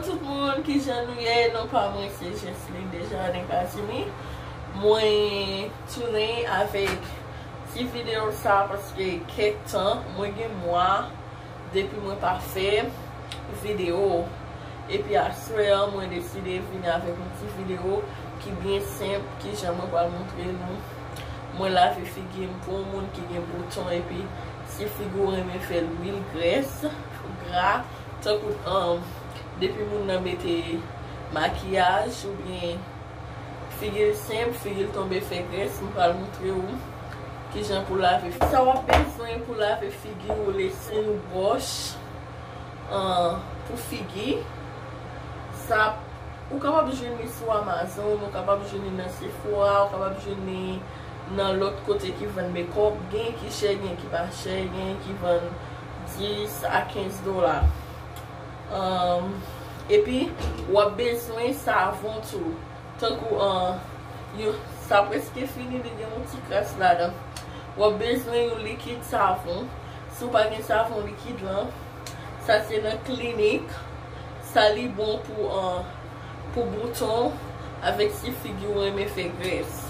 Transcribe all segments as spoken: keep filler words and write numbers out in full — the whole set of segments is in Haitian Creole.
Tout moun, kijan nou ye? Non pa mwen se Jesseline Desjardins Casimir. Mwen tounen avèk ti videyo sa paske kèk tan, mwen gen mwa depi mwen pa fè videyo. Epi aswè an, mwen deside vini avèk yon ti videyo ki byen senp, kijan mwen pral montre nou. Mwen lave figi m pou yon moun ki gen bouton, epi si figi w renmen fè lwil grès, gra, tankou, um, depi moun nan mete makiyaj oubyen figi l senp, figi l tonbe fè grès, m pral montre w kijan pou lave. Sa w ap bezwen pou lave figi w, se yon bwòch, ah, pou figi. Sa, ou kapab jwenn li sou Amazon, ou kapab jwenn li nan Sephora, ou kapab jwenn li nan lòt kote ki vann makeup. Gen ki chè, gen ki pa chè, gen ki vann dis a kenz dola. Um, epi, w ap bezwen savon tou. Tankou, an, yon, sa prèske fini, li gen yon ti kras ladan. W ap bezwen yon likid savon. Si w pa gen savon likid lan, sa se nan Clinique. Sa li bon pou, an, pou bouton avèk si figi w renmen fè grès.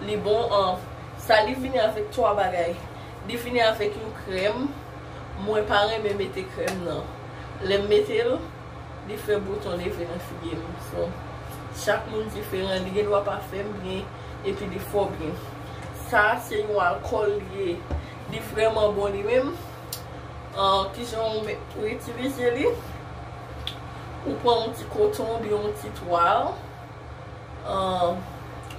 Li bon, an, sa li vini avèk twa bagay. Li vini avèk yon krèm. Mwen pa renmen mete krèm nan. Lè m mete l, li fè bouton leve nan figi m. So, chak moun diferan, li gen dwa pa fè m byen, epi li fè w byen. Sa, se yon alkòl li ye. Li vrèman bon li menm. Ah, kijan ou me-, ou itilize li? Ou pran yon ti koton oubyen yon ti twal. Ah,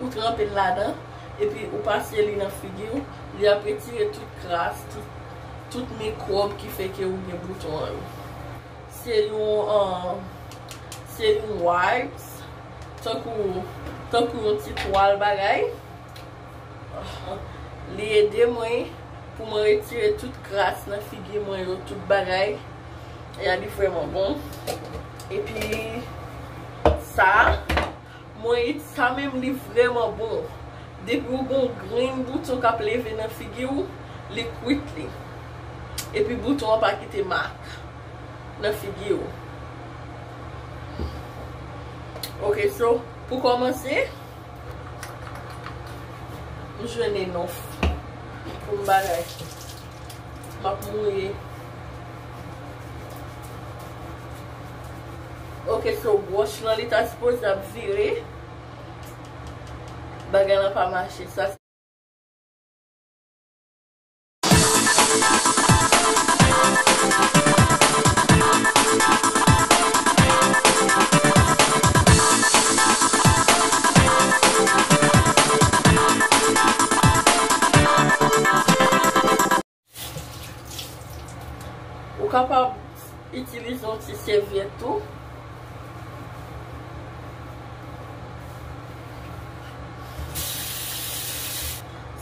ou tranpe l ladan, epi ou pase li nan figi w, li ap retire tout kras, tout, tout mikwòb ki fè ke ou gen bouton an yo. Se yon, ah, se yon wipes, tankou, tankou yon ti twal bagay. Li ede mwen pou mwen retire tout kras nan figi mwen yo, tout bagay. Ya, li vrèman bon. Epi sa, mwen, sa menm li vrèman bon. Depi w gon grenn bouton k ap leve nan figi w, li kwit li. Epi bouton an pa kite mak nan figi w. Ok, so, pou kòmanse, m jwenn enòf pou m bagay. M ap mouye. Ok, so, wòch lan, li ta sipoze ap vire. Bagay lan pa mache. Sa, ou kapab itilize yon ti sèvyèt tou.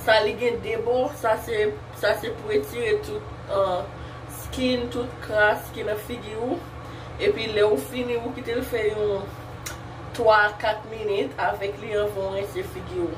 Sa li gen de bò, sa se, sa se pou retire tout, ah, skin, tout kras ki nan figi w. Epi lè ou fini, ou kite l fè yon twa a kat minit avèk li anvan w rense figi w.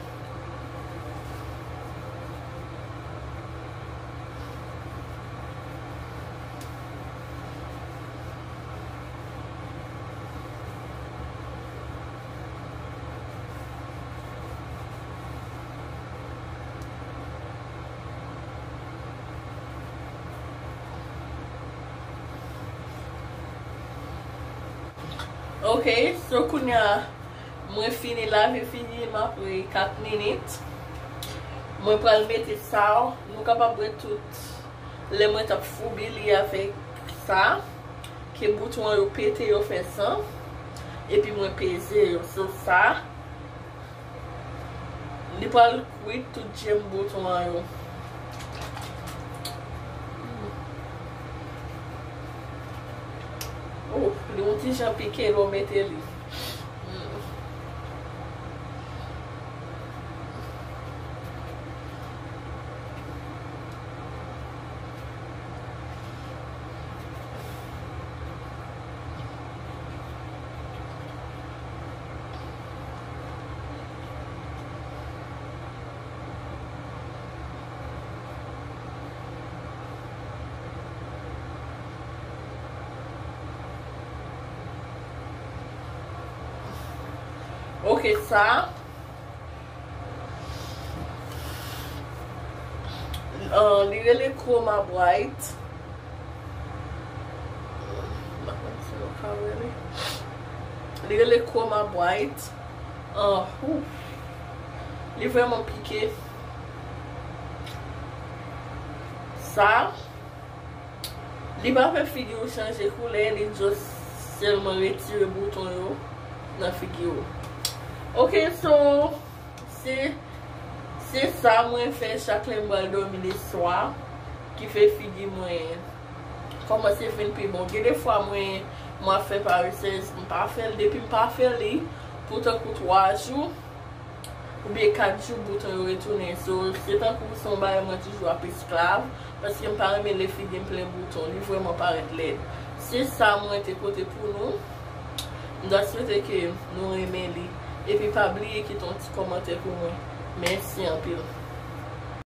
Ok, so kounye a, mwen fini lave figi m apre kat minit. Mwen pral mete sa, nou kapab wè tout lè mwen t ap foubi li avèk sa, ke bouton an yo pete, yo fè san, epi mwen peze yo. So sa, li pral kwit tout djèm bouton an yo. Oh, li yon ti jan pike lè w mete li. Ok, sa. Uh, li rele Chroma Bright. M pa konn si nou ka wè li. Li rele Chroma Bright. Uh, ouf. Li vrèman pike. Sa. Li pa fè figi w chanje koulè, li just sèlman retire bouton yo nan figi w. Ok, so, se, se sa mwen fè chak lè m pral dòmi leswa, ki fè figi mwen kòmanse vin pi bon. Gen de fwa mwen, mwen ap fè paresèz, m pa fè l, depi m pa fè li, pou tankou twa jou, oubyen kat jou bouton yo retounen. So, se tankou se yon bagay mwen toujou ap esklav, paske m pa renmen lè figi m plen bouton, li vrèman parèt lèd. Se sa mwen te pote pou nou. M ta swete ke nou renmen li. Epi pa bliye kite yon ti kòmantè pou mwen. Mèsi anpil.